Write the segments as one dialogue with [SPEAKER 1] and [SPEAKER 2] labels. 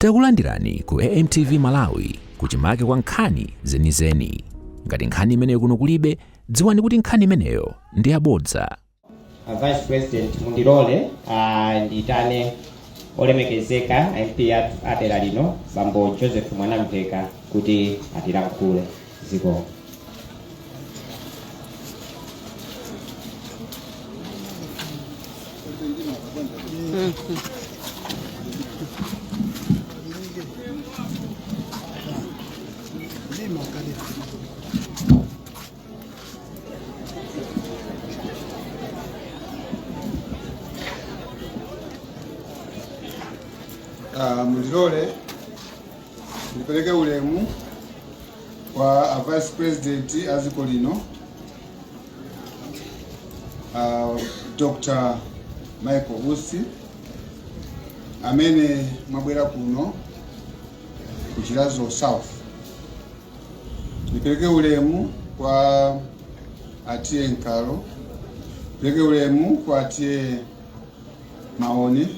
[SPEAKER 1] Takulandirani ku AMTV Malawi, kuchimake kwa nkhani zenizeni. Ngati nkhani imeneyo kuno kulibe, dziwani kuti nkhani imeneyo ndi yabodza.
[SPEAKER 2] A Vice President, mundilole ndiyitane olemekezeka MP athu adera lino, Bambo Joseph Mwanamveka, kuti atilankhule. Zikomo.
[SPEAKER 3] Mundilole ndipereke ulemu kwa a Vice President a dziko lino, Dr. Michael Usi, amene mwabwera kuno ku Chiradzulu South. Ndipereke ulemu kwa a T/A Nkalo, ndipereke ulemu kwa a T/A Maoni,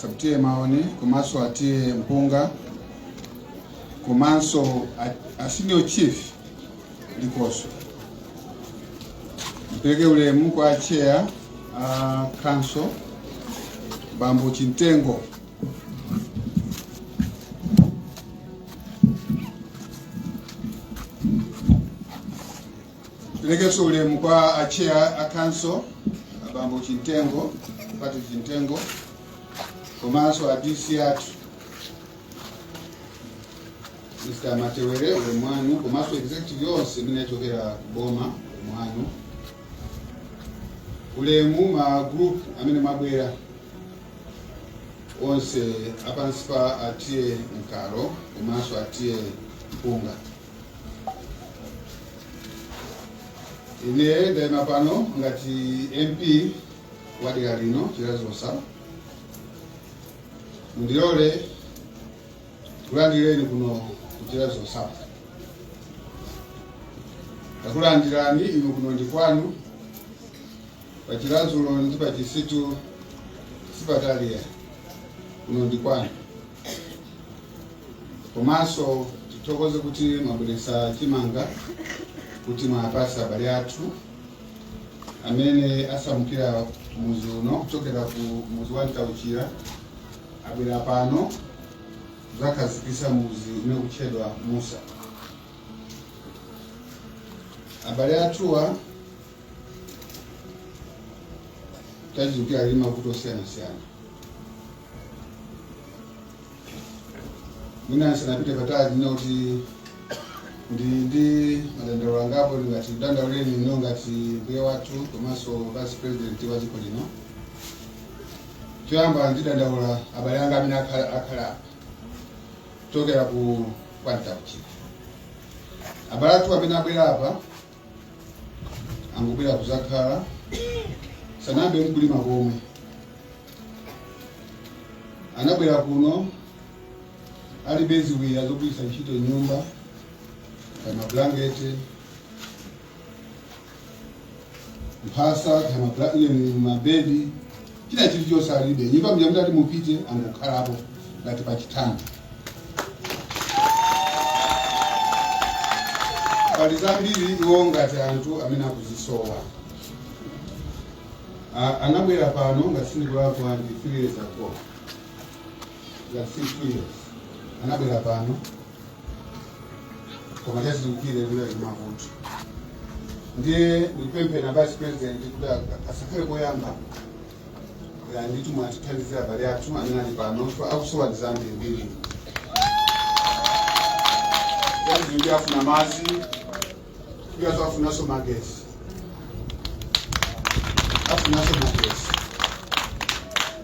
[SPEAKER 3] Sub-T/A Maoni, komanso a T/A Mpunga, komanso a Senior Chief Likoso. Ndipereke ulemu kwa chair a council, Bambo Chintengo. Ndiperekenso ulemu kwa a chair a council, Bambo Chintengo, Patrick Chintengo, komanso a DC athu, Mr. Matewere, ulemu wanu, komanso executive yonse imene yachokera kuboma, ulemu wanu. Ulemu ma group amene mwabwera onse apansi pa a T/A Nkalo komanso a T/A Mpunga. Ine ndayima pano ngati MP wa dera lino, Chiradzulu South. Mundilole kulandireni kuno ku Chiradzulu South. Takulandirani inu, kuno ndi kwanu. Pa Chiradzulu ndi pa Chisitu sipatali, kuno ndi kwanu. Komanso tithokoze kuti mwabweretsa chimanga kuti mwapasa abale athu amene asamukira muzi uno kuchokera ku muzi wa Mtauchira, abwera pano kuzakhazikitsa muzi umene kutchedwa Musa. Abale athuwa tachizukira ali mavuto osiyanasiyana. Mwina ndisanapite patali, ndina kuti ndi madandaulo angapo ndingati dandauleni ino ngati mbuye wathu komanso Vice President wa dziko lino. Choyamba ndidandaula abale anga amene akhala apa kuchokera ku kwa Mtauchira. Abale athu amene abwera apa angobwera kuzakhala, sanayambe nkulima komwe. Anabwera kuno alibe ziwiya zogwiritsa ntchito nyumba, kama blanketi, mphasa, kama mabedi, china chilichonse alibe. Nyumba mja mutati mupite, angokhalapo ngati pachitanda. Pali zambiri iwo ngati anthu amene akuzisowa. Anabwera pano, ngati sindikulakwa ndi 3 years ago, ngati si 2 years anabwera pano, koma chachikire kuti ali mavuto. Ndiye ndikupemphera Vice President kuti asakhale koyamba ndithu mwatithandizira abale athu amene ali pano, so akusowa ndi zambirimbiri. Chachikire afuna madzi, kuyaso afunanso magesi, afunanso magesi.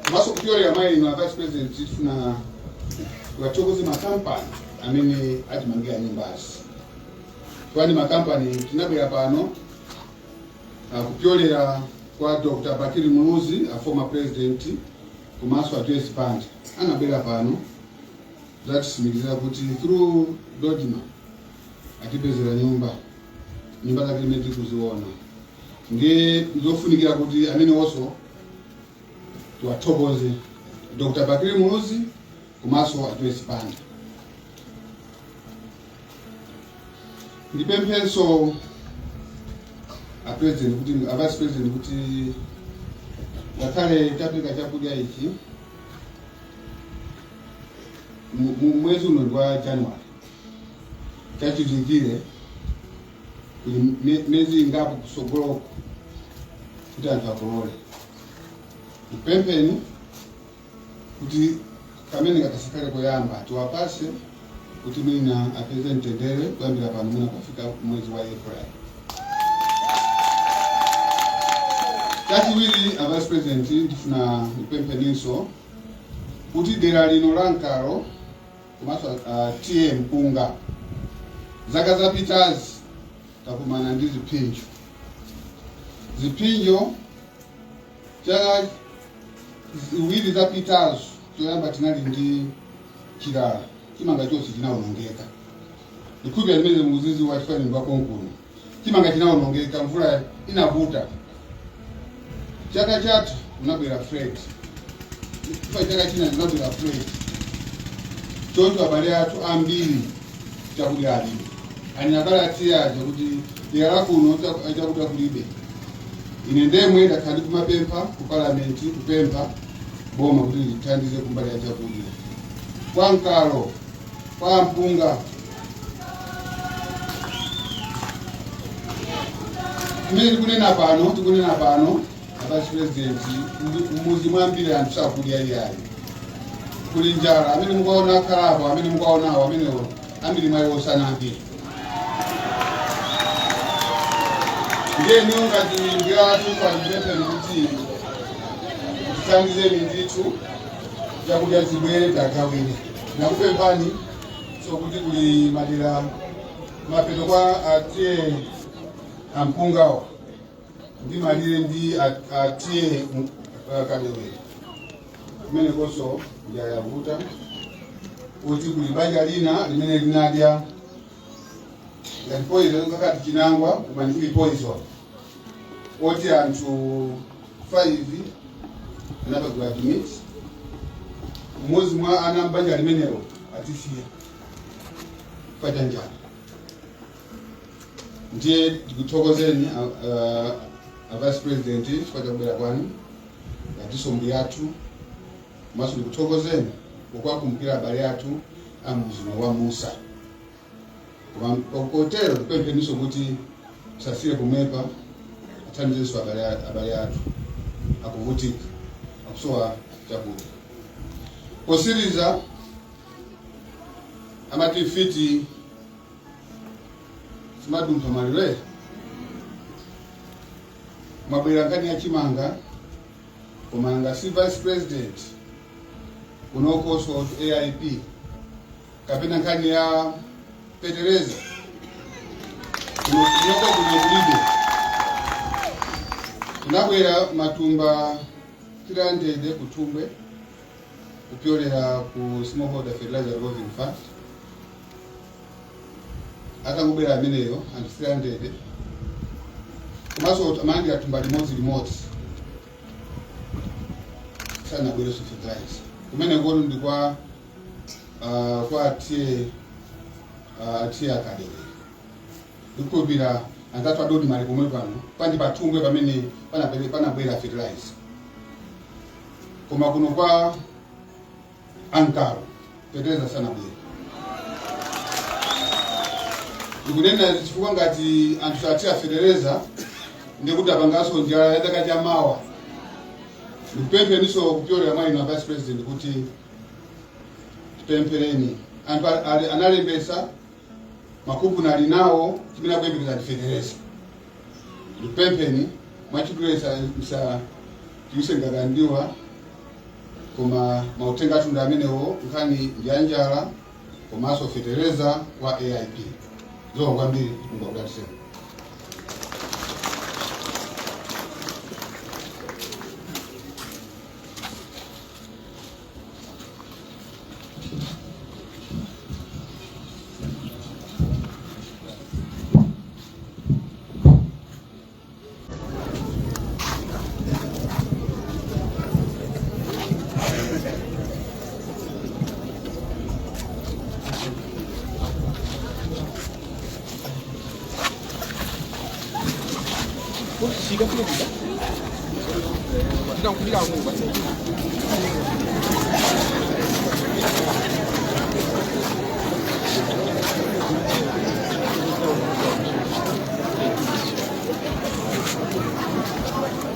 [SPEAKER 3] Komanso kupyolera mwa inu a Vice President, tifuna tiwathokoze makampani amene atimangira nyumbazi. Kwani makampani tinabwera pano kupyolera kwa Dr. Bakili Muluzi, a former president, komanso a Joyce Banda, anabwera pano zatitsimikizira kuti through Dodma atipezera nyumba. Nyumba zake zimene tikuziona, ndiye zofunikira kuti amene wonso tiwathokoze, Dr. Bakili Muluzi. Komanso a Joyce Banda. Ndipemphenso a president kuti, a vice president, kuti ngakhale tapereka chakudya ichi mwezi uno ndi wa January, chachitikire kuli miyezi ingapo kusogoloko kuti anthu akolole. Ndikupempheni kuti kamene kakasakhale koyamba, tiwapase kuti mwina apeze mtendere kuyambira pano mwina kufika mwezi wa April. Chachiwiri, a vice president, ndifuna ndikupempheninso kuti dera lino la Nkalo komanso T/A Mpunga, zaka zapitazi takumana ndi ziphinjo. Ziphinjo chaka ziwiri zapitazo, choyamba tinali ndi chilala, chimanga chonse chinawonongeka. Ndikhulupirira zimene mukuzidziwa chifukwa ndi wakonkuno. Chimanga chinawonongeka, mvula inavuta. Chaka chatha kunabwera flood, chifukwa chaka china kunabwera flood. Choncho abale athu ambiri chakudya alibe. Anena kale a T/A aja kuti dera lakuno chakudya kulibe. Ine ndemwe ndakhala ndikumapempha ku palamenti, kupempha boma kuti lithandize kumbali ya chakudya kwa Nkalo, kwa Mpunga. Imene tikunena pano, a vice president, mmuzi mwambiri anthu sakudya iyayi, kuli njala. Amene mukaona akhalapo, amene mukaonawo, amenewo ambiri mwa iwo sanadye. Ndiyeni ngati ndiyathu palipempeni kuti tithandizeni ndithu, chakudya chibwere tagawire. Nakupemphani so kuti kuli madera mapeto kwa a T/A Ampungawo ndi malire ndi a T/A Kadewere, kumenekonso njala yavuta, kuti kuli banja lina limene linadya ngati poison, kakati chinangwa koma ndili poison, oti anthu 5 anapagwa admit. Mmodzi mwa ana mbanja limenelo atisiya pacha njala. Ndiye tikuthokozeni a vice president chifukwa chakubwera kwanu ngatinso mbuyathu, komanso ndikuthokozeni pokuwakumbukira abale athu a mzinda wa Musa. Koma kotero tikupempheninso kuti musasire pomwepa, athandizenso abale athu akuvutika, akusowa chakudya. Posiriza, amati mfiti simadumpha malire. Mwabwera nkhani ya chimanga, koma nga si vice president kunokonso AIP kapena nkhani ya fetereza kunoko kuno kulibe. Kunabwera matumba 300 kuThumbwe kupyolera ku Smallholder Fertilizer Revolving Fund. Atangobwera ameneyo anthu 300, komanso amalandira thumba limodzi limodzi, sanabwerenso fertilizer. Kumene kono ndi kwa T/A Akadewere. Ndikukhulupirira anzathu a DoDMA ali pomwe pano pandi paThumbwe pamene panabwera fertilizer, koma kuno kwa Ankalo fetereza sanabwere. Ndikunena izi chifukwa ngati anthu sathira fetereza, ndikuti apanganso njala ya chaka chamawa. Ndikupempheninso kupyolera mwa inu a vice president kuti tipemphereni anthu analembesa makupuni ali nawo, chimene akuyembekeza ndi fetereza. Ndikupempheni mwachidule, msa tiyuse ngakandiwa, koma mauthenga athu ndi amenewo. Nkhani ndi ya njala komanso fetereza wa AIP. Zikomo kwambiri, Mulungu akudalitseni.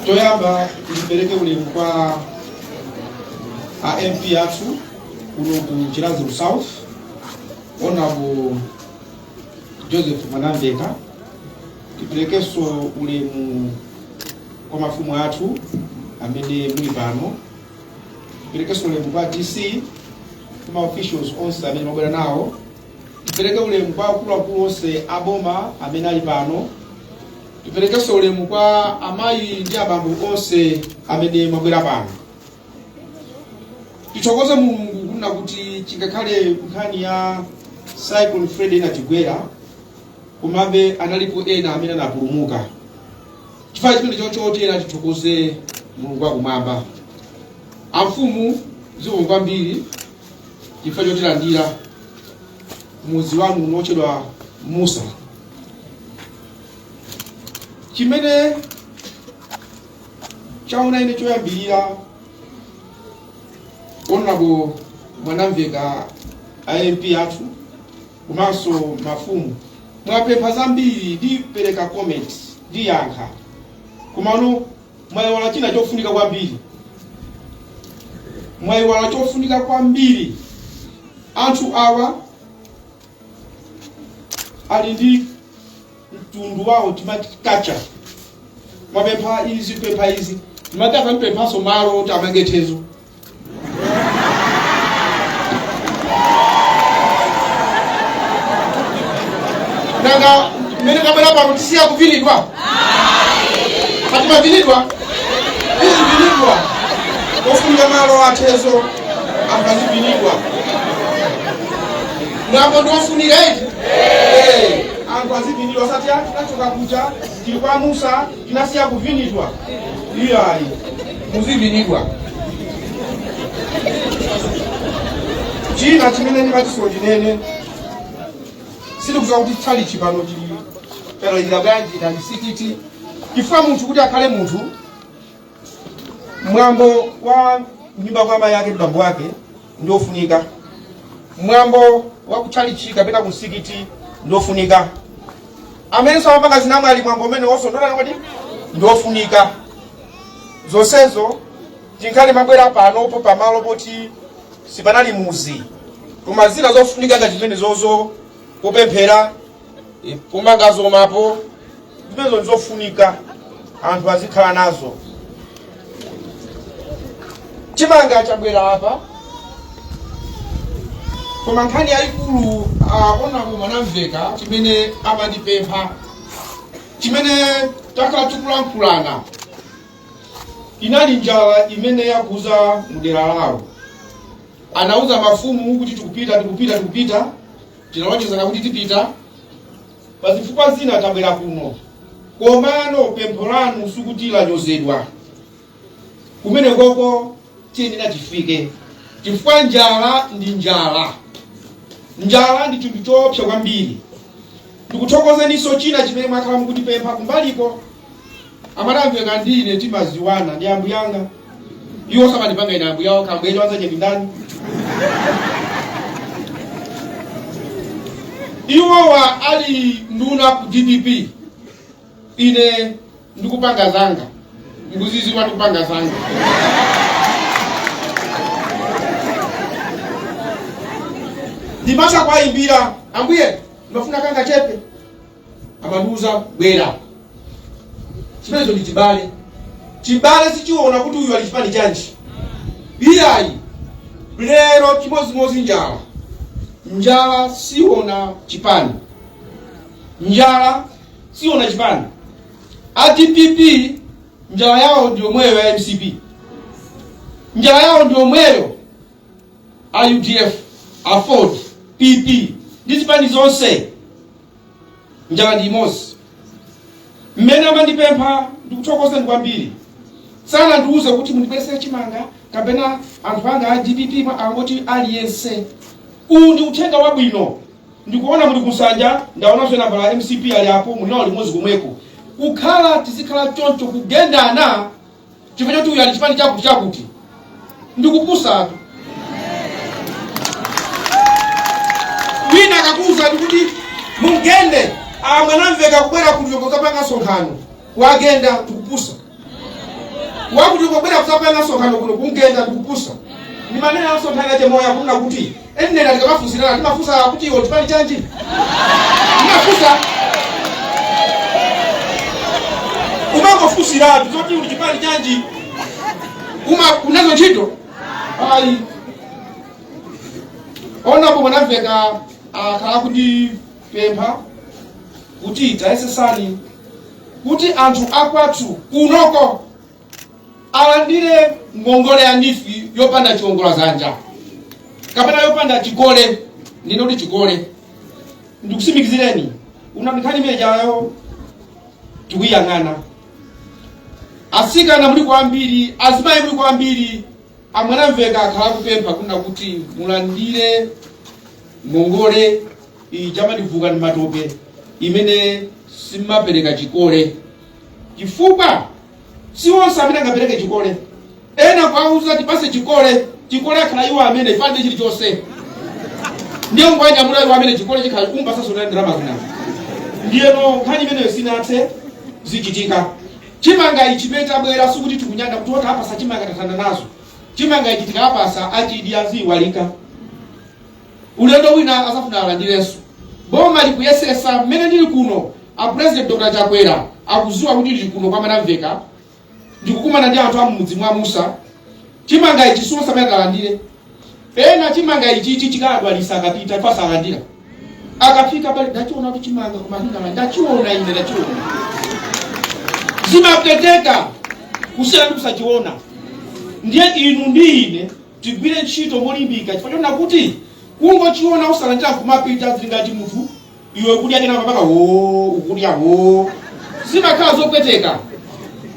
[SPEAKER 4] Choyamba ndipereke ulemu kwa a MP athu kuno ku Chiradzulu South, Honorable Joseph Mwanamveka. Tiperekenso ulemu kwa mafumu athu amene muli pano. Tiperekenso ulemu kwa DC, kwa officials onse amene mwabwera nawo. Tipereke ulemu kwa akuluakulu onse aboma amene ali pano. Tiperekenso ulemu kwa amayi ndi abambo onse amene mwabwera pano. Tithokoze Mulungu kunena kuti chingakhale nkhani ya Cyclone Freddy inatigwera, komabe analipo ena amene anapulumuka. Chifukwa chimene chochotera tithokoze Mulungu wakumwamba. Amfumu, zikomo kwambiri chifukwa chotilandira mudzi wanu unotchedwa Musa. Chimene chaona ine choyambirira, Honorable Mwanamveka, MP athu komanso mafumu, mwapempha zambiri. Ndipereka comment, ndiyankha, komano mwayiwala china chofunika kwambiri, mwayiwala chofunika kwambiri. Anthu awa ali ndi mtundu wawo, timati culture. Mwapempha izi, kupempha izi, timati akamupemphanso malo oti amange thezo. Nanga mmene tabwera pano tisiya kuvinidwa? Atimavinidwa, tizivinidwa. Ofunika malo athezo, anthu azivinidwa. Mwambo ndiofunika eti? Eh, anthu azivinidwa. Osati anthu tinachoka kuja, tili kwa Musa, tinasiya kuvinidwa. Iyayi, muzivinidwa. China chimene ndimatiso ndinene, sindikudziwa kuti tchalichi pano chili peralira bwanji kani sikiti, chifukwa munthu kuti akhale munthu, mwambo wa nyumba kwa amayi ake ndi bambo ake ndiofunika, mwambo wa kutchalichi kapena kumsikiti ndiofunika, amenenso amapanga zinamwali mwambo umene wonso ndotani kodi ndiofunika. Zonsezo tinkhale mabwera panopo pamalo poti sipanali muzi, koma zina zofunika ngati zimene zozo popemphera, pomanga zomapo, zimenezo ndizofunika anthu azikhala nazo. Chimanga chabwera apa, koma nkhani yayikulu, Honorable Mwanamveka, chimene amandipempha, chimene takhala tikulankhulana, inali njala imene yakuza mudera lawo. Anauza mafumu kuti tikupita, tikupita, tikupita. Tinalonjezana kuti tipita. Pa zifukwa zina tabwera kuno, komano pempho lanu sikuti lanyozedwa. Kumene koko tiyenera tifike, chifukwa njala ndi njala, njala ndi chinthu choopsa kwambiri. Ndikuthokozeninso china chimene mwakhala mukutipempha kumbaliko. A Mwanamveka ndi ine timaziwana, ndi ambuyanga. Iwo samandipanga ine ambuyawo, kambuye wanzache ndi ndani? Iwowa ali nduna ku DPP, ine ndikupanga zanga, ndikuzizirwa, ndikupanga zanga. Ndimasa kwayimbira, "Ambuye, ndimafuna kanga chepe." Amandiuza, "Bwera." Chimenecho ndi chibale. Chibale sichiona kuti uyu ali chipani chanji, iyayi. Lero chimodzimodzi njala. Njala siona chipani, njala siona chipani. A DPP njala yawo ndi yomweyo ya MCP, njala yawo ndi yomweyo a UDF, AFORD, PP ndi zipani zonse, njala ndi imodzi. Mmene amandipempha, ndikuthokozeni kwambiri, sanandiuze kuti mundibweretsere chimanga kapena anthu anga a DPP, angoti aliyense. Uwu ndi uthenga wabwino. Ndikuona muli kusanja, ndaonanso nambala ya MCP ali apo, muli nawo limodzi komweko. Kukhala tizikhala choncho, kugendana chifukwa choti uyu ali chipani chakuti chakuti, ndikupusatu. Wina akakuwuzani kuti mugende a Mwanamveka kubwera kuti kuzapanga msonkhano, wagenda, ndikupusa. Wakuti kubwera kuzapanga msonkhano kuno, kumgenda, ndikupusa. Ndi manena msonkhano ache moya kunena kuti ennena tikamafunsirana timafunsa kuti iwo chipani chanji, timafunsa umangofunsiratu zoti uli chipani chanji, uma unazo ntchito ayi. Onapo Mwanamveka akhala kundipempha kuti tayesesani kuti anthu akwathu kunoko alandire ngongole ya NEEF yopanda chiwongoladzanja kapena yopanda chikole. Ndinoti chikole, ndikusimikizireni una nkhani imene jayo tikuyang'ana. Asikana muli kwambiri, azimayi muli kwambiri, a Mwanamveka akhala kupempha kunena kuti mulandire ngongole iyi chamativuka ndi matope imene simapereka chikole, chifukwa si onse amene angapereke chikole. Ena kuwauza tipase chikole, chikole akhala iwo amene palibe chilichonse, ndiye ungwanyamula iwo amene chikole chikhala umpasaso ndalama zinazo. Ndiyeno nkhani imeneyo sinathe zichitika. Chimanga ichi chimene chabwera, sikuti tikunyada kuti ota apasa chimanga tathana nazo. Chimanga ichi tikapasa achidya ziyiwalika, ulendo wina azafuna alandirenso. Boma likuyesesa. Mmene ndili kuno, a President Dr Chakwera akuziwa kuti ndili kuno kwa Mwanamveka, ndikukumana ndi anthu amudzi mwa Musa. Chimanga ichi siwonse amene atalandire. Ena chimanga ichichi chikadwalisa, akapita pasalandira, akafika pali ndachiona kuti chimanga koma ndinala ndachiona ine ndachiona, zimapweteka kusiyana ndi kusachiona. Ndiye inu ndi ine tigwire ntchito molimbika, chifukwa chonena kuti kungochiona usalandira kumapita zili ngati munthu iwe kudya kenaka mpaka wo ukudya wo, zimakhala zopweteka.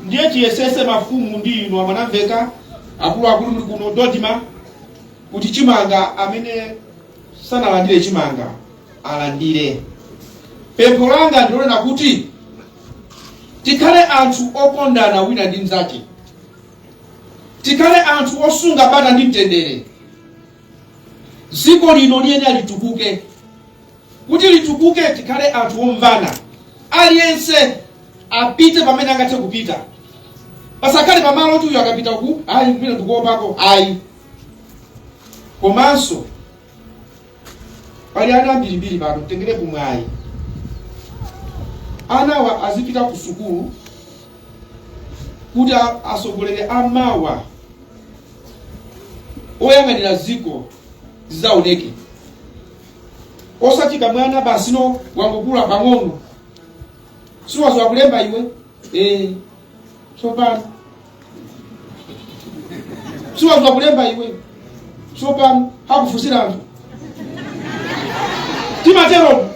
[SPEAKER 4] Ndiye tiyesese, mafumu ndi inu a Mwanamveka, akuluakulu muli kuno, DoDMA, kuti chimanga amene sanalandire chimanga alandire. Pempho langa ndilonena kuti tikhale anthu okondana wina ndi mnzake, tikhale anthu osunga bata ndi mtendere. Dziko lino liyenera litukuke. Kuti litukuke, tikhale anthu omvana, aliyense apite pamene angathe kupita, pasakhale pamalo kuti uyu akapita uku ayi, kumene ndikuopako ayi. Komanso pali ana ambirimbiri pano, tengerepo mwayi, anawa azipita ku sukulu kuti asogolere amawa oyang'anira ziko zidzaoneke, osati kamwana basi no wangokula pang'ono, siwaziwa kulemba iwe, tsopano siwaziwa kulemba iwe, tsopano akufusira anthu. Timatero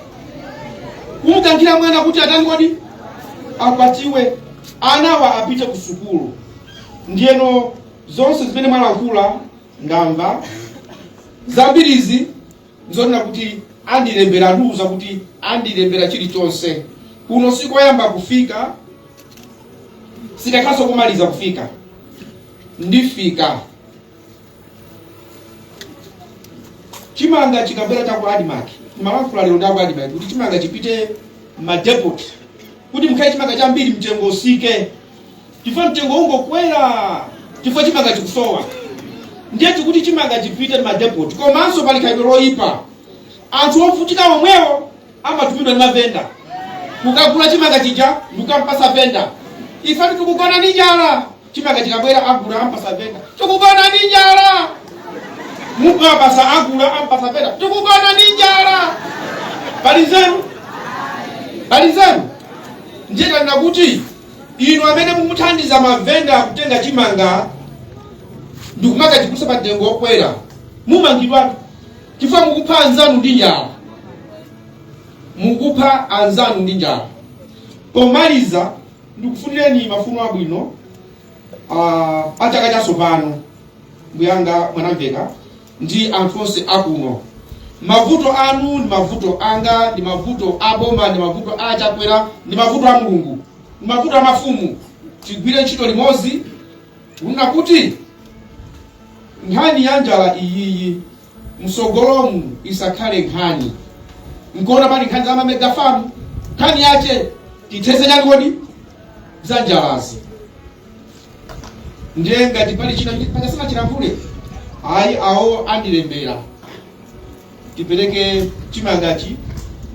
[SPEAKER 4] kumukankhira mwana kuti atani kodi, akwatiwe. Anawa apite ku sukulu. Ndiyeno zonse zimene mwalankhula ndamva zambirizi, nzonena kuti andilembera, andiuza kuti andilembera chilichonse. Kuno sikoyamba kufika, sikakhaso kumaliza kufika. Ndifika chimanga chikabwera cha ku ADMARC. Malankhula lero ndi aku ADMARC kuti chimanga chipite madepot, kuti mukhale chimanga chambiri, mtengo usike, chifukwa mtengo ungokwera chifukwa chimanga chikusowa. Ndiye tikuti chimanga chipite madepot. Komanso pali khalidwe loyipa, anthu ovutika omwewo amatumidwa ndi mavenda kukagula chimanga chija ndikukampasa venda. Ife tikugona ndi njala, chimanga chikabwera agula ampasa venda. Tikugona ndi njala, mupapasa agula ampasa venda. Tikugona ndi njala. Pali nzeru? Pali nzeru? Ndiye tanena kuti inu amene mukuthandiza mavenda kutenga chimanga ndikumakachigulitsa pa mtengo wokwera, mumangidwatu, chifukwa mukupha anzanu ndi njala, mukupha anzanu ndi njala. Pomaliza, ndikufunireni mafuno abwino a chaka chatsopano, mbuyanga Mwanamveka ndi anthu onse akuno. Mavuto anu ndi mavuto anga, ndi mavuto a boma, ndi mavuto a Chakwera, ndi mavuto a Mulungu. Makutu amafumu, tigwire ntchito limodzi kunena kuti nkhani ya njala iyiyi msogolomu isakhale nkhani. Nkuona pali nkhani za ma mega farm, nkhani yache tithetse chani kodi za njalazi. Ndiye ngati pali china pachasana chilankhule, ayi, awo andilembera tipereke chimangachi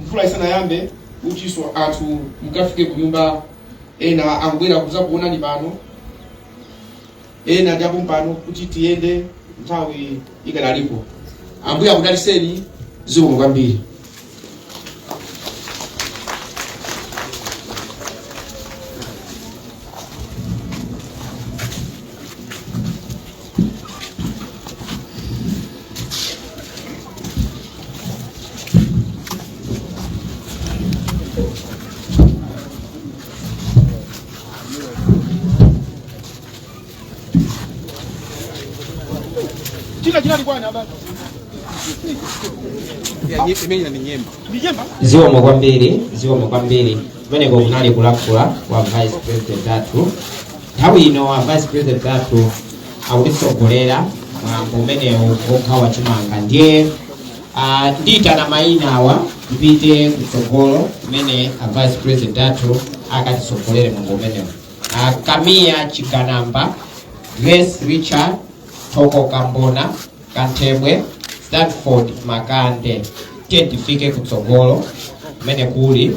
[SPEAKER 4] mvula isanayambe, kutinso anthu mukafike kunyumba. Ena akubwera kuza kuonani pano, ena ndiapo pano, kuti tiyende nthawi ikadalipo. Ambuye akudaliseni, zikomo kwambiri. China chinali kwani abale?
[SPEAKER 5] Imene ni nyemba.
[SPEAKER 4] Ni nyemba.
[SPEAKER 2] Zikomo kwambiri, zikomo kwambiri. Kumeneko kunali kulankhula kwa Vice President athu. Nthawi ino a Vice President athu akutitsogolera mwambo umenewu wogawa chimanga. Ndiye ndiyitana mayina awa, tipite kutsogolo kumene a Vice President athu akatitsogolere mwambo umenewu. Kamiya Chiganamba, Grace Richard Thoko, Kambona Kanthebwe, Stanford Makande. Tiye tifike kutsogolo kumene kuli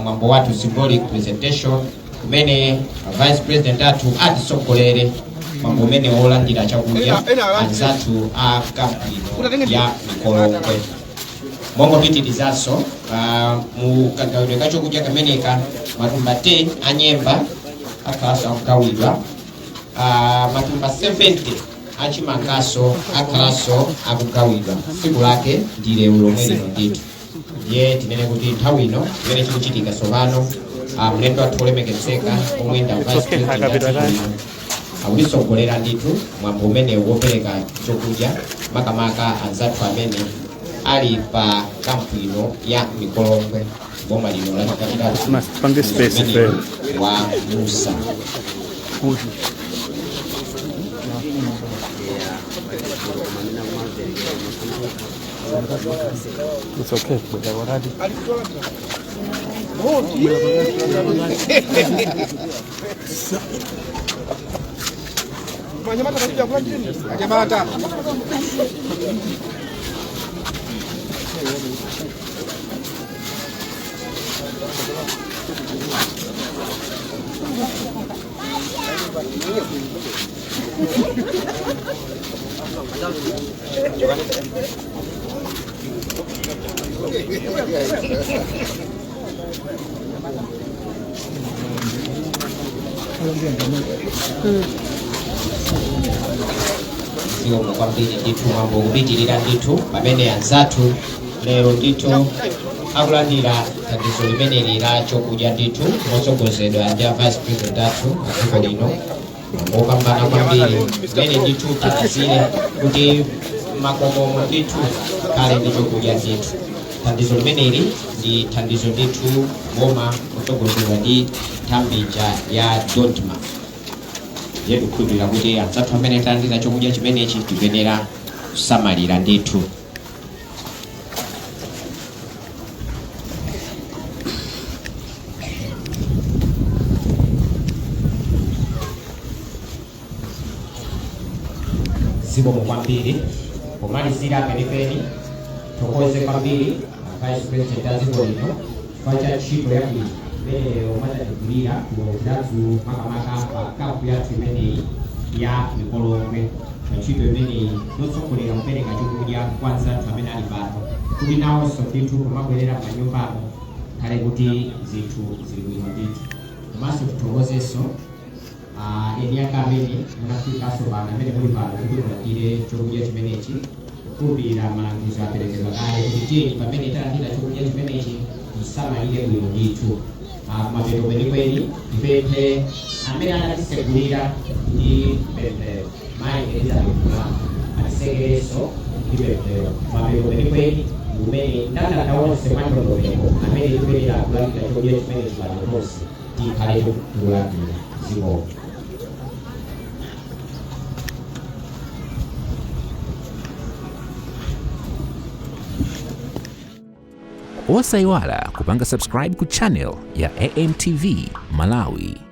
[SPEAKER 2] mwambo wathu, symbolic presentation, kumene Vice President athu atitsogolere mwambo umene wolandira chakudya anzathu a kampu ino ya Mikolongwe. Mongopitirizanso mu kagawidwe ka chakudya kameneka, matumba 10 anyemba akhalanso akugawidwa, matumba 70 achimangaso akhalanso akugawidwa. Tsiku lake ndi lero lomwe lino ndithu. Ndiye tinene kuti nthawi ino imene chikuchitika tsopano, mlendo wathu wolemekezeka omwe nda Vice President athu lino akutitsogolera ndithu mwambo umenewu wopereka chokudya, makamaka anzathu amene ali pa kampu ino ya Mikolongwe, boma lino la chikatikati
[SPEAKER 6] Pange space
[SPEAKER 2] umene wa Musa.
[SPEAKER 6] It's okay. But already.
[SPEAKER 5] Anyamata.
[SPEAKER 2] Zikomo kwambiri ndithu. Mwambo kupitirira ndithu pamene anzathu lero ndithu akulandira thandizo limeneli la chokudya ndithu, motsogozedwa ndi a Vice President athu a dziko lino. Mwambo wopambana kwambiri limene ndithu thandizire kuti makomomo ndithu khale ndi chokudya ndithu. Thandizo limeneli ndi thandizo ndithu boma motsogozedwa ndi nthambi ya DoDMA. Ndiye tikukhulupirira kuti anzathu amene talandira chokudya chimenechi tikuyenera kusamalira ndithu. Zikomo kwambiri. Pomalizira penipeni, thokoze kwambiri a Vice President a dziko lino chifukwa cha ntchito yabwino imeneyo mwatatigwirira kuno makamaka pa kampu yathu imeneyi ya Mikolongwe, pa ntchito imeneyi yotsogolera kupereka chokudya kwa anzathu amene ali pano, kuti nawonso ndithu pomabwerera panyumbamo khale kuti zinthu zili bwino ndithu. Komanso tithokozenso eni ake amene munafikanso pano, amene muli pano kuti mulandire chokudya chimenechi. Kukhulupirira malangizo aperekedwa kale kuti tiyeni pamene talandira chokudya chimenechi tisamalire bwino ndithu. Kumapeto kwenikweni tipemphe amene anatisegulira ndi pemphero, Mayi Elizabeth Mlambo, atisekerenso ndi pemphero. Kumapeto kwenikweni umene ndandanda wonse mwa ndondomeko amene tikuyenera kulandira chokudya chimenechi pano tonse. Tikhale tikulandira. Zikomo.
[SPEAKER 1] Osayiwala kupanga subscribe ku channel ya AMTV Malawi.